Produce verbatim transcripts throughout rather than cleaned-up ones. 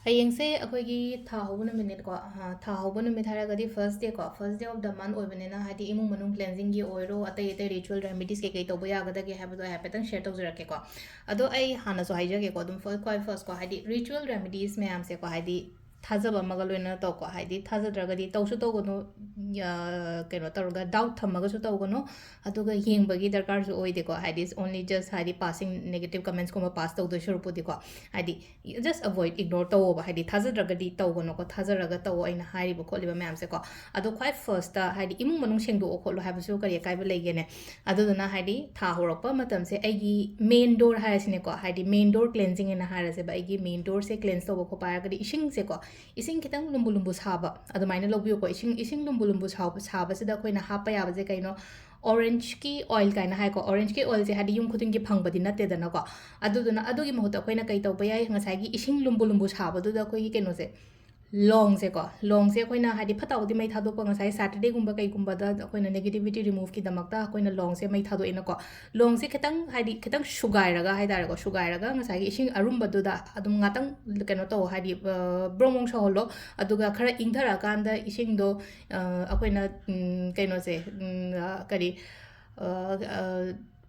ꯍꯌꯦꯡꯁꯦ ꯑꯩꯈꯣꯏꯒꯤ ꯊꯥ ꯍꯧꯕ ꯅꯨꯃꯤꯠꯅꯤꯀꯣ꯫ ꯑ, ꯊꯥ ꯍꯧꯕ ꯅꯨꯃꯤꯠ ꯍꯥꯏꯔꯒꯗꯤ first day ꯀꯣ, first day of the month ꯑꯣꯏꯕꯅꯤꯅ, ꯍꯥꯏꯗꯤ ꯏꯃꯨꯡ ꯃꯅꯨꯡ cleansingꯒꯤ ꯑꯣꯏꯔꯣ, ꯑꯇꯩ ꯑꯇꯩ ritual remedies ꯀꯩꯀꯩ ꯇꯧꯕ ꯌꯥꯒꯗꯒꯦ ꯍꯥꯏꯕꯗꯣ ꯑꯩ ꯍꯥꯏꯐꯦꯠꯇꯪ share ꯇꯧꯖꯔꯛꯀꯦꯀꯣ꯫ ꯑꯗꯣ ꯑꯩ ꯍꯥꯟꯅꯁꯨ ꯍꯥꯏꯖꯒꯦꯀꯣ, ꯑꯗꯨꯝ first, ꯈ꯭ꯋꯥꯏ first ꯀꯣ, ꯍꯥꯏꯗꯤ ritual remedies ꯃꯌꯥꯝꯁꯦꯀꯣ, ꯍꯥꯏꯗꯤ ꯊꯥꯖꯕ ꯑꯃꯒ ꯂꯣꯏꯅꯅ ꯇꯧꯀꯣ꯫ ꯍꯥꯏꯗꯤ ꯊꯥꯖꯗ꯭ꯔꯒꯗꯤ ꯇꯧꯁꯨ ꯇꯧꯒꯅꯨ, ꯌꯥ-, ꯀꯩꯅꯣ ꯇꯧꯔꯒ doubt ꯊꯝꯃꯒꯁꯨ ꯇꯧꯒꯅꯨ, ꯑꯗꯨꯒ ꯌꯦꯡꯕꯒꯤ ꯗꯔꯀꯥꯔꯁꯨ ꯑꯣꯏꯗꯦꯀꯣ꯫ ꯍꯥꯏꯗꯤ it's only just ꯍꯥꯏꯗꯤ passing negative commentsꯀꯨꯝꯕ pass ꯇꯧꯗꯣꯏ ꯁꯔꯨꯛꯄꯨꯗꯤꯀꯣ, ꯍꯥꯏꯗꯤ just avoid, ignore ꯇꯧꯋꯣꯕ꯫ ꯍꯥꯏꯗꯤ ꯊꯥꯖꯗ꯭ꯔꯒꯗꯤ ꯇꯧꯒꯅꯨꯀꯣ, ꯊꯥꯖꯔꯒ ꯇꯧꯋꯣ ꯑꯩꯅ ꯍꯥꯏꯔꯤꯕ ꯈꯣꯠꯂꯤꯕ ꯃꯌꯥꯝꯁꯦꯀꯣ꯫ ꯑꯗꯣ ꯈ꯭ꯋꯥꯏ firstꯇ ꯍꯥꯏꯗꯤ ꯏꯃꯨꯡ ꯃꯅꯨꯡ ꯁꯦꯡꯗꯣꯛꯑꯣ ꯈꯣꯠꯂꯣ ꯍꯥꯏꯕꯁꯨ ꯀꯔꯤ ꯑꯀꯥꯏꯕ ꯂꯩꯒꯦꯅꯦ? ꯑꯗꯨꯗꯨꯅ ꯍꯥꯏꯗꯤ ꯊꯥ ꯍꯧꯔꯛꯄ ꯃꯇꯝꯁꯦ ꯑꯩꯒꯤ main door ꯍꯥꯏꯔꯁꯤꯅꯦꯀꯣ, ꯍꯥꯏꯗꯤ main door cleansing ꯍꯥꯏꯅ ꯍꯥꯏꯔꯁꯦꯕ, ꯑꯩꯒꯤ main doorꯁꯦ cleanse ꯇꯧꯕ ꯈꯣꯠꯄ ꯍꯥꯏꯔꯒꯗꯤ ꯏꯁꯤꯡꯁꯦꯀꯣ, ꯏꯁꯤꯡ ꯈꯤꯇꯪ ꯂꯨꯝꯕꯨ ꯂꯨꯝꯕꯨ ꯁꯥꯕ ꯑꯗꯨꯃꯥꯏꯅ ꯂꯧꯕꯤꯌꯨꯀꯣ꯫ ꯏꯁꯤꯡ, ꯏꯁꯤꯡ ꯂꯨꯝꯕꯨ ꯂꯨꯝꯕꯨ ꯁꯥꯕ-, ꯁꯥꯕꯁꯤꯗ ꯑꯩꯈꯣꯏꯅ ꯍꯥꯞꯄ ꯌꯥꯕꯁꯦ ꯀꯩꯅꯣ? Orangeꯀꯤ oil ꯀꯥꯏꯅ ꯍꯥꯏꯀꯣ꯫ Orangeꯀꯤ oilꯁꯦ ꯍꯥꯏꯗꯤ ꯌꯨꯝ ꯈꯨꯗꯤꯡꯒꯤ ꯐꯪꯕꯗꯤ ꯅꯠꯇꯦꯗꯅꯀꯣ꯫ ꯑꯗꯨꯗꯨꯅ ꯑꯗꯨꯒꯤ ꯃꯍꯨꯠꯇ ꯑꯩꯈꯣꯏꯅ ꯀꯩ ꯇꯧꯕ ꯌꯥꯏ? ꯉꯁꯥꯏꯒꯤ ꯏꯁꯤꯡ ꯂꯨꯝꯕꯨ ꯂꯨꯝꯕꯨ ꯁꯥꯕꯗꯨꯗ ꯑꯩꯈꯣꯏꯒꯤ ꯀꯩꯅꯣꯁꯦ, ꯂꯣꯡꯁꯦꯀꯣ, ꯂꯣꯡꯁꯦ ꯑꯩꯈꯣꯏꯅ ꯍꯥꯏꯗꯤ ꯐꯠꯇ ꯍꯥꯎꯗꯤ ꯃꯩ ꯊꯥꯗꯣꯛꯄ, ꯉꯁꯥꯏ Saturdayꯒꯨꯝꯕ ꯀꯩꯒꯨꯝꯕꯗ ꯑꯩꯈꯣꯏꯅ negativity removeꯀꯤꯗꯃꯛꯇ ꯑꯩꯈꯣꯏꯅ ꯂꯣꯡꯁꯦ ꯃꯩ ꯊꯥꯗꯣꯛꯑꯦꯅꯀꯣ꯫ ꯂꯣꯡꯁꯦ ꯈꯤꯇꯪ ꯍꯥꯏꯗꯤ ꯈꯤꯇꯪ ꯁꯨꯒꯥꯏꯔꯒ ꯍꯥꯏꯇꯥꯔꯦꯀꯣ, ꯁꯨꯒꯥꯏꯔꯒ ꯉꯁꯥꯏꯒꯤ ꯏꯁꯤꯡ ꯑꯔꯨꯝꯕꯗꯨꯗ ꯑꯗꯨꯝ ꯉꯥꯛꯇꯪ ꯀꯩꯅꯣ ꯇꯧ, ꯍꯥꯏꯗꯤ, ꯑ, ꯕ꯭ꯔꯣꯡ ꯕ꯭ꯔꯣꯡ ꯁꯧꯍꯜꯂꯣ꯫ ꯑꯗꯨꯒ ꯈꯔ ꯏꯪꯊꯔꯛꯑꯀꯥꯟꯗ ꯏꯁꯤꯡꯗꯣ, ꯑ, ꯑꯩꯈꯣꯏꯅ, ꯎꯝ, ꯀꯩꯅꯣꯁꯦ, ꯎꯝ, ꯑ, ꯀꯔꯤ, ꯑ, ꯑ,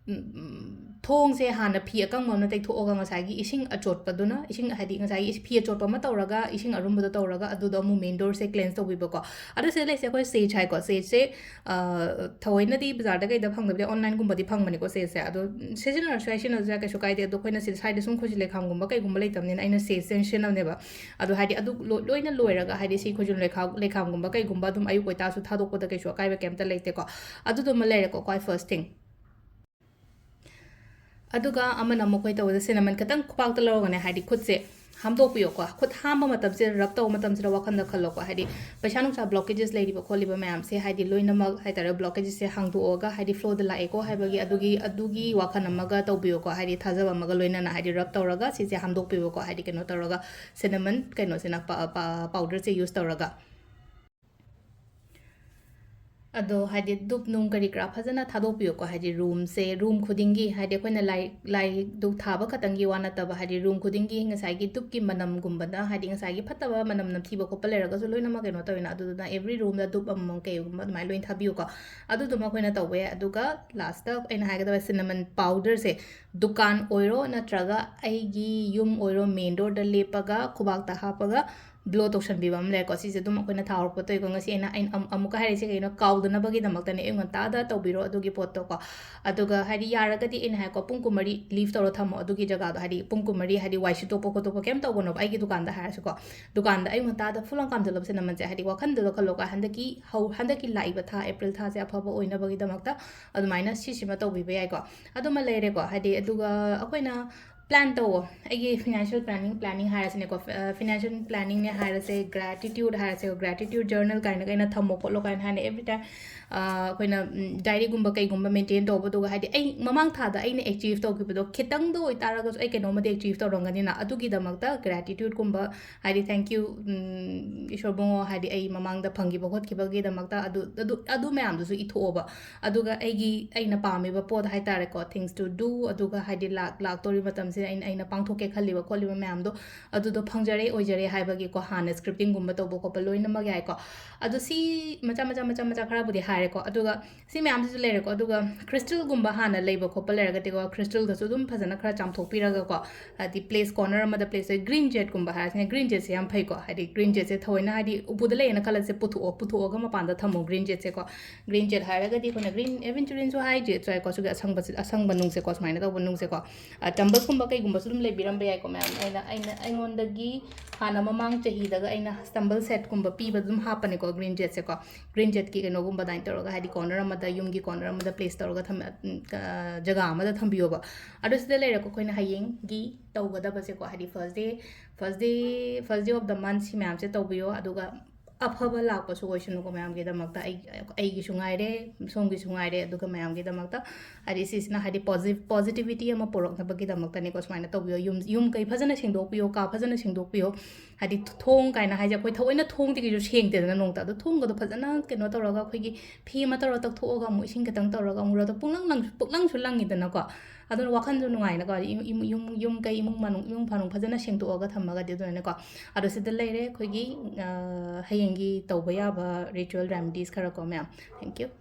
ꯎꯝ, ꯊꯣꯡꯁꯦ ꯍꯥꯟꯅ ꯐꯤ ꯑꯀꯪꯕ ꯑꯃꯅ ꯇꯩꯊꯣꯛꯑꯒ ꯉꯁꯥꯏꯒꯤ ꯏꯁꯤꯡ ꯑꯆꯣꯠꯄꯗꯨꯅ, ꯏꯁꯤꯡ ꯍꯥꯏꯗꯤ ꯉꯁꯥꯏꯒꯤ ꯏꯁ-, ꯐꯤ ꯑꯆꯣꯠꯄ ꯑꯃ ꯇꯧꯔꯒ ꯏꯁꯤꯡ ꯑꯔꯨꯝꯕꯗꯣ ꯇꯧꯔꯒ ꯑꯗꯨꯗꯣ ꯑꯃꯨꯛ main doorꯁꯦ cleanse ꯇꯧꯕꯤꯕꯀꯣ꯫ ꯑꯗꯣ ꯁꯤꯗ ꯂꯩꯁꯦ ꯑꯩꯈꯣꯏ sage ꯍꯥꯏꯀꯣ꯫ Sageꯁꯦ, ꯑ, ꯊꯑꯣꯏꯅꯗꯤ ꯕꯖꯥꯔꯗ ꯀꯩꯗ ꯐꯪꯗꯕꯗꯤ onlineꯒꯨꯝꯕꯗꯤ ꯐꯪꯕꯅꯤꯀꯣ sageꯁꯦ꯫ ꯑꯗꯣ, ꯎꯝ, ꯁꯤꯖꯤꯟꯅꯔꯁꯨ ꯌꯥꯏ, ꯁꯤꯖꯤꯟꯅꯗ꯭ꯔꯁꯨ ꯌꯥꯏ, ꯀꯩꯁꯨ ꯀꯥꯏꯗꯦ꯫ ꯑꯗꯣ ꯑꯩꯈꯣꯏꯅ ꯁꯤꯗ ꯁ꯭ꯋꯥꯏꯗ ꯁꯨꯝ ꯈꯨꯖꯨ ꯂꯩꯈꯥꯝꯒꯨꯝꯕ ꯀꯩꯒꯨꯝꯕ ꯂꯩꯇꯕꯅꯤꯅ ꯑꯩꯅ sageꯁꯦ ꯑꯣꯏꯅ ꯁꯤꯖꯤꯟꯅꯕꯅꯦꯕ꯫ ꯑꯗꯣ ꯍꯥꯏꯗꯤ ꯑꯗꯨ ꯂꯣ-, ꯂꯣꯏꯅ ꯂꯣꯏꯔꯒ ꯍꯥꯏꯗꯤ ꯁꯤ ꯈꯨꯖꯨ ꯂꯩꯈꯥꯝ, ꯂꯩꯈꯥꯝꯒꯨꯝꯕ ꯀꯩꯒꯨꯝꯕ ꯑꯗꯨꯝ ꯑꯌꯨꯛ ꯑꯣꯏꯇꯥꯔꯁꯨ ꯊꯥꯗꯣꯛꯄꯗ ꯀꯩꯁꯨ ꯑꯀꯥꯏꯕ ꯀꯩꯝꯇ ꯂꯩꯇꯦꯀꯣ꯫ ꯑꯗꯨꯗꯨꯃ ꯂꯩꯔꯦꯀꯣ, ꯈ꯭ꯋꯥꯏ first thing꯫ ꯑꯗꯨꯒ ꯑꯃꯅ ꯑꯃꯨꯛ ꯑꯩꯈꯣꯏ ꯇꯧꯕꯗ cinnamon ꯈꯤꯇꯪ ꯈꯨꯄꯥꯛꯇ ꯂꯧꯔꯒꯅꯦ, ꯍꯥꯏꯗꯤ ꯈꯨꯠꯁꯦ ꯍꯥꯝꯗꯣꯛꯄꯤꯌꯣꯀꯣ꯫ ꯈꯨꯠ ꯍꯥꯝꯕ ꯃꯇꯝꯁꯤꯗ, rub ꯇꯧꯕ ꯃꯇꯝꯁꯤꯗ ꯋꯥꯈꯜꯗ ꯈꯜꯂꯣꯀꯣ, ꯍꯥꯏꯗꯤ ꯄꯩꯁꯥ ꯅꯨꯡꯁꯥ blockages ꯂꯩꯔꯤꯕ ꯈꯣꯠꯂꯤꯕ ꯃꯌꯥꯝꯁꯦ, ꯍꯥꯏꯗꯤ ꯂꯣꯏꯅꯃꯛ ꯍꯥꯏꯇꯥꯔꯦ, blockagesꯁꯦ ꯍꯥꯡꯗꯣꯛꯑꯒ, ꯍꯥꯏꯗꯤ flowꯗ ꯂꯥꯛꯑꯦꯀꯣ ꯍꯥꯏꯕꯒꯤ ꯑꯗꯨꯒꯤ, ꯑꯗꯨꯒꯤ ꯋꯥꯈꯜ ꯑꯃꯒ ꯇꯧꯕꯤꯌꯣꯀꯣ, ꯍꯥꯏꯗꯤ ꯊꯥꯖꯕ ꯑꯃꯒ ꯂꯣꯏꯅꯅ, ꯍꯥꯏꯗꯤ rub ꯇꯧꯔꯒ ꯁꯤꯁꯦ ꯍꯥꯝꯗꯣꯛꯄꯤꯌꯣꯀꯣ, ꯍꯥꯏꯗꯤ ꯀꯩꯅꯣ ꯇꯧꯔꯒ, cinnamon ꯀꯩꯅꯣꯁꯤꯅ, ꯄ-, ꯄ-, powderꯁꯦ use ꯇꯧꯔꯒ꯫ ꯑꯗꯣ ꯍꯥꯏꯗꯤ ꯙꯨꯞ ꯅꯨꯡ ꯀꯔꯤ ꯀꯔꯥ ꯐꯖꯅ ꯊꯥꯗꯣꯛꯄꯤꯌꯨꯀꯣ꯫ ꯍꯥꯏꯗꯤ ꯔꯨꯝꯁꯦ, ꯔꯨꯝ ꯈꯨꯗꯤꯡꯒꯤ, ꯍꯥꯏꯗꯤ ꯑꯩꯈꯣꯏꯅ ꯂꯥꯏ, ꯂꯥꯏ ꯙꯨꯞ ꯊꯥꯕ ꯈꯛꯇꯪꯒꯤ ꯋꯥ ꯅꯠꯇꯕ, ꯍꯥꯏꯗꯤ ꯔꯨꯝ ꯈꯨꯗꯤꯡꯒꯤ ꯉꯁꯥꯏꯒꯤ ꯙꯨꯞꯀꯤ ꯃꯅꯝꯒꯨꯝꯕꯅ, ꯍꯥꯏꯗꯤ ꯉꯁꯥꯏꯒꯤ ꯐꯠꯇꯕ ꯃꯅꯝ ꯅꯝꯊꯤꯕ ꯈꯣꯠꯄ ꯂꯩꯔꯒꯁꯨ ꯂꯣꯏꯅꯃꯛ ꯀꯩꯅꯣ ꯇꯧꯋꯦꯅ, ꯑꯗꯨꯗꯨꯅ every roomꯗ ꯙꯨꯞ ꯑꯃꯃꯝ ꯀꯩꯒꯨꯝꯕ ꯑꯗꯨꯃꯥꯏꯅ ꯂꯣꯏꯅ ꯊꯥꯕꯤꯌꯨꯀꯣ꯫ ꯑꯗꯨꯗꯨꯃ ꯑꯩꯈꯣꯏꯅ ꯇꯧꯕ ꯌꯥꯏ꯫ ꯑꯗꯨꯒ lastꯇ ꯑꯩꯅ ꯍꯥꯏꯒꯗꯕ cinnamon powderꯁꯦ, ꯗꯨꯀꯥꯟ ꯑꯣꯏꯔꯣ ꯅꯠꯇ꯭ꯔꯒ ꯑꯩꯒꯤ ꯌꯨꯝ ꯑꯣꯏꯔꯣ, main doorꯗ ꯂꯦꯞꯄꯒ ꯈꯨꯕꯥꯛꯇ ꯍꯥꯞꯄꯒ blow ꯇꯧꯁꯟꯕꯤꯕ ꯑꯃ ꯂꯩꯔꯦꯀꯣ꯫ ꯁꯤꯁꯦ ꯑꯗꯨꯝ ꯑꯩꯈꯣꯏꯅ ꯊꯥ ꯍꯧꯔꯛꯄ ꯇꯧꯏꯀꯣ꯫ ꯉꯁꯤ ꯑꯩꯅ, ꯑꯩꯅ ꯑꯃꯨꯛꯀ ꯍꯥꯏꯔꯛꯏꯁꯦ ꯀꯩꯅꯣ, ꯀꯥꯎꯗꯅꯕꯒꯤꯗꯃꯛꯇꯅꯦ꯫ ꯑꯌꯨꯛ ꯉꯟꯇꯥꯗ ꯇꯧꯕꯤꯔꯣ ꯑꯗꯨꯒꯤ ꯄꯣꯠꯇꯣꯀꯣ꯫ ꯑꯗꯨꯒ ꯍꯥꯏꯗꯤ ꯌꯥꯔꯒꯗꯤ ꯑꯩꯅ ꯍꯥꯏꯀꯣ, ꯄꯨꯡ ꯀꯨꯟꯃꯔꯤ leave ꯇꯧꯔ ꯊꯝꯃꯣ ꯑꯗꯨꯒꯤ ꯖꯒꯥꯗꯣ꯫ ꯍꯥꯏꯗꯤ ꯄꯨꯡ ꯀꯨꯟꯃꯔꯤ ꯍꯥꯏꯗꯤ ꯋꯥꯏ ꯁꯤꯠꯇꯣꯛꯄ ꯈꯣꯠꯇꯣꯛꯄ ꯀꯩꯝ ꯇꯧꯒꯅꯣꯕ, ꯑꯩꯒꯤ ꯗꯨꯀꯥꯟꯗ ꯍꯥꯏꯔꯁꯤꯀꯣ꯫ ꯗꯨꯀꯥꯟꯗ ꯑꯌꯨꯛ ꯉꯟꯇꯥꯗ ꯐꯨꯂꯥꯡ ꯀꯥꯝꯁꯤꯜꯂꯕ ꯁꯤꯅꯃꯟꯁꯦ꯫ ꯍꯥꯏꯗꯤ ꯋꯥꯈꯜꯗꯨꯗ ꯈꯜꯂꯣꯀꯣ, ꯍꯟꯗꯛꯀꯤ ꯍꯧ-, ꯍꯟꯗꯛꯀꯤ ꯂꯥꯛꯏꯕ ꯊꯥ, April ꯊꯥꯁꯦ ꯑꯐꯕ ꯑꯣꯏꯅꯕꯒꯤꯗꯃꯛꯇ ꯑꯗꯨꯃꯥꯏꯅ ꯁꯤꯁꯤꯃ ꯇꯧꯕꯤꯕ ꯌꯥꯏꯀꯣ꯫ ꯑꯗꯨꯃ ꯂꯩꯔꯦꯀꯣ꯫ ꯍꯥꯏꯗꯤ ꯑꯗꯨꯒ ꯑꯩꯈꯣꯏꯅ plan ꯇꯧꯋꯣ꯫ ꯑꯩꯒꯤ financial planning, planning ꯍꯥꯏꯔꯁꯤꯅꯦꯀꯣ꯫ ꯐ-, financial planningꯅꯦ ꯍꯥꯏꯔꯁꯦ, gratitude ꯍꯥꯏꯔꯁꯦ, gratitude journal ꯀꯥꯏꯅ, ꯀꯥꯏꯅ ꯊꯝꯃꯣ ꯈꯣꯠꯂꯣ ꯀꯥꯏꯅ ꯍꯥꯏꯅ every time, ꯑꯩꯈꯣꯏꯅ diaryꯒꯨꯝꯕ ꯀꯩꯒꯨꯝꯕ maintain ꯇꯧꯕꯗꯨꯒ, ꯍꯥꯏꯗꯤ ꯑꯩ ꯃꯃꯥꯡ ꯊꯥꯗ ꯑꯩꯅ achieve ꯇꯧꯈꯤꯕꯗꯣ ꯈꯤꯇꯪꯗ ꯑꯣꯏꯇꯥꯔꯒꯁꯨ ꯑꯩ ꯀꯩꯅꯣꯝꯃꯗꯤ achieve ꯇꯧꯔꯝꯒꯅꯤꯅ, ꯑꯗꯨꯒꯤꯗꯃꯛꯇ gratitudeꯀꯨꯝꯕ, ꯍꯥꯏꯗꯤ thank you, ꯏꯁꯣꯔ ꯕꯨꯡꯉꯣ, ꯍꯥꯏꯗꯤ ꯑꯩ ꯃꯃꯥꯡꯗ ꯐꯪꯈꯤꯕ ꯈꯣꯠꯈꯤꯕꯒꯤꯗꯃꯛꯇ, ꯑꯗꯨ, ꯑꯗꯨ, ꯑꯗꯨ ꯃꯌꯥꯝꯗꯨꯁꯨ ꯏꯊꯣꯛꯑꯣꯕ꯫ ꯑꯗꯨꯒ ꯑꯩꯒꯤ, ꯑꯩꯅ ꯄꯥꯝꯃꯤꯕ ꯄꯣꯠ ꯍꯥꯏꯇꯥꯔꯦꯀꯣ, things to do, ꯑꯗꯨꯒ ꯍꯥꯏꯗꯤ ꯂꯥꯛ-, ꯂꯥꯛꯇꯧꯔꯤꯕ ꯃꯇꯝꯁꯤꯗ ꯑꯩꯅ, ꯑꯩꯅ ꯄꯥꯡꯊꯣꯛꯀꯦ ꯈꯜꯂꯤꯕ ꯈꯣꯠꯂꯤꯕ ꯃꯌꯥꯝꯗꯣ, ꯑꯗꯨꯗꯣ ꯐꯪꯖꯔꯦ, ꯑꯣꯏꯖꯔꯦ ꯍꯥꯏꯕꯒꯤꯀꯣ, ꯍꯥꯟꯅ scriptingꯒꯨꯝꯕ ꯇꯧꯕ ꯈꯣꯠꯄ ꯂꯣꯏꯅꯃꯛ ꯌꯥꯏꯀꯣ꯫ ꯑꯗꯣ ꯁꯤ ꯃꯆꯥ ꯃꯆꯥ, ꯃꯆꯥ ꯃꯆꯥ ꯈꯔꯕꯨꯗꯤ ꯍꯥꯏꯔꯦꯀꯣ꯫ ꯑꯗꯨꯒ ꯁꯤ ꯃꯌꯥꯝꯁꯤꯁꯨ ꯂꯩꯔꯦꯀꯣ꯫ ꯑꯗꯨꯒ crystalꯒꯨꯝꯕ ꯍꯥꯟꯅ ꯂꯩꯕ ꯈꯣꯠꯄ ꯂꯩꯔꯒꯗꯤꯀꯣ, crystalꯒꯁꯨ ꯑꯗꯨꯝ ꯐꯖꯅ ꯈꯔ ꯆꯥꯝꯊꯣꯛꯄꯤꯔꯒꯀꯣ, ꯍꯥꯏꯗꯤ place corner ꯑꯃꯗ, place, green jadeꯀꯨꯝꯕ ꯍꯥꯏꯔꯁꯤꯅꯦ, green jadeꯁꯦ ꯌꯥꯝ ꯐꯩꯀꯣ꯫ ꯍꯥꯏꯗꯤ green jadeꯁꯦ ꯊꯑꯣꯏꯅ, ꯍꯥꯏꯗꯤ ꯎꯄꯨꯗ ꯂꯩꯌꯦꯅ ꯈꯜꯂꯁꯦ, ꯄꯨꯊꯣꯛꯑꯣ, ꯄꯨꯊꯣꯛꯑꯒ ꯃꯄꯥꯟꯗ ꯊꯝꯃꯣ green jadeꯁꯦꯀꯣ꯫ Green jade ꯍꯥꯏꯔꯒꯗꯤ ꯑꯩꯈꯣꯏꯅ green aventurinꯁꯨ ꯍꯥꯏ, jadeꯁꯨ ꯍꯥꯏꯀꯣ꯫ ꯁꯤꯒꯤ ꯑꯁꯪꯕꯁꯤ, ꯑꯁꯪꯕ ꯅꯨꯡꯁꯦꯀꯣ, ꯁꯨꯃꯥꯏꯅ ꯇꯧꯕ ꯅꯨꯡꯁꯦꯀꯣ꯫ ꯑ, tumbleꯀꯨꯝꯕ ꯀꯩꯒꯨꯝꯕꯁꯨ ꯑꯗꯨꯝ ꯂꯩꯕꯤꯔꯝꯕ ꯌꯥꯏꯀꯣ ꯃꯌꯥꯝ꯫ ꯑꯩꯅ, ꯑꯩꯅ, ꯑꯩꯉꯣꯟꯗꯒꯤ ꯍꯥꯟꯅ ꯃꯃꯥꯡ ꯆꯍꯤꯗꯒ ꯑꯩꯅ tumble setꯀꯨꯝꯕ ꯄꯤꯕ ꯑꯗꯨꯝ ꯍꯥꯞꯄꯅꯦꯀꯣ green jadeꯁꯦꯀꯣ꯫ Green jadeꯀꯤ ꯀꯩꯅꯣꯒꯨꯝꯕ ꯑꯗꯨꯃꯥꯏꯅ ꯇꯧꯔꯒ, ꯍꯥꯏꯗꯤ corner ꯑꯃꯗ, ꯌꯨꯝꯒꯤ corner ꯑꯃꯗ place ꯇꯧꯔꯒ ꯊꯝ-, ꯎꯝ, ꯑ, ꯖꯒꯥ ꯑꯃꯗ ꯊꯝꯕꯤꯌꯣꯕ꯫ ꯑꯗꯣ ꯁꯤꯗ ꯂꯩꯔꯦꯀꯣ ꯑꯩꯈꯣꯏꯅ ꯍꯌꯦꯡꯒꯤ ꯇꯧꯒꯗꯕꯁꯦꯀꯣ, ꯍꯥꯏꯗꯤ first day, first day, first day of the month ꯁꯤ ꯃꯌꯥꯝꯁꯦ ꯇꯧꯕꯤꯌꯣ꯫ ꯑꯗꯨꯒ ꯑꯐꯕ ꯂꯥꯛꯄꯁꯨ ꯑꯣꯏꯁꯅꯨꯀꯣ ꯃꯌꯥꯝꯒꯤꯗꯃꯛꯇ, ꯑꯩ, ꯑꯩꯒꯤꯁꯨ ꯉꯥꯏꯔꯦ, ꯁꯣꯝꯒꯤꯁꯨ ꯉꯥꯏꯔꯦ, ꯑꯗꯨꯒ ꯃꯌꯥꯝꯒꯤꯗꯃꯛꯇ ꯍꯥꯏꯗꯤ ꯁꯤꯁꯤꯅ ꯍꯥꯏꯗꯤ posi- positivity ꯑꯃ ꯄꯨꯔꯛꯅꯕꯒꯤꯗꯃꯛꯇꯅꯤꯀꯣ꯫ ꯁꯨꯃꯥꯏꯅ ꯇꯧꯕꯤꯌꯣ, ꯌꯨꯝ, ꯌꯨꯝ ꯀꯩ ꯐꯖꯅ ꯁꯦꯡꯗꯣꯛꯄꯤꯌꯣ, ꯀꯥ ꯐꯖꯅ ꯁꯦꯡꯗꯣꯛꯄꯤꯌꯣ꯫ ꯍꯥꯏꯗꯤ ꯊꯣꯡ ꯀꯥꯏꯅ ꯍꯥꯏꯁꯦ ꯑꯩꯈꯣꯏ ꯊꯑꯣꯏꯅ ꯊꯣꯡꯗꯒꯤꯁꯨ ꯁꯦꯡꯗꯦꯗꯅ ꯅꯣꯡꯇ꯫ ꯑꯗꯣ ꯊꯣꯡꯒꯗꯣ ꯐꯖꯅ ꯀꯩꯅꯣ ꯇꯧꯔꯒ ꯑꯩꯈꯣꯏꯒꯤ ꯐꯤ ꯑꯃ ꯇꯧꯔꯒ ꯇꯛꯊꯣꯛꯑꯒ ꯑꯃꯨꯛ ꯏꯁꯤꯡ ꯈꯤꯇꯪ ꯇꯧꯔꯒ ꯑꯃꯨꯛ ꯔꯣꯗꯣ ꯄꯨꯛꯂꯪ ꯂꯪ-, ꯄꯨꯛꯂꯪꯁꯨ ꯂꯪꯉꯤꯗꯅꯀꯣ꯫ ꯑꯗꯨꯅ ꯋꯥꯈꯜꯁꯨ ꯅꯨꯡꯉꯥꯏꯅꯀꯣ ꯏꯃꯨꯡ, ꯏꯃꯨꯡ, ꯌꯨꯝ ꯀꯩ ꯏꯃꯨꯡ ꯃꯅꯨꯡ, ꯏꯃꯨꯡ ꯐꯥꯅꯨꯡ ꯐꯖꯅ ꯁꯦꯡꯗꯣꯛꯑꯒ ꯊꯝꯃꯒꯗꯤ꯫ ꯑꯗꯨꯅꯅꯦꯀꯣ꯫ ꯑꯗꯣ ꯁꯤꯗ ꯂꯩꯔꯦ ꯑꯩꯈꯣꯏꯒꯤ, ꯑ, ꯍꯌꯦꯡꯒꯤ ꯇꯧꯕ ꯌꯥꯕ ritual remedies ꯈꯔ ꯀꯣ ꯃꯌꯥꯝ꯫ Thank you꯫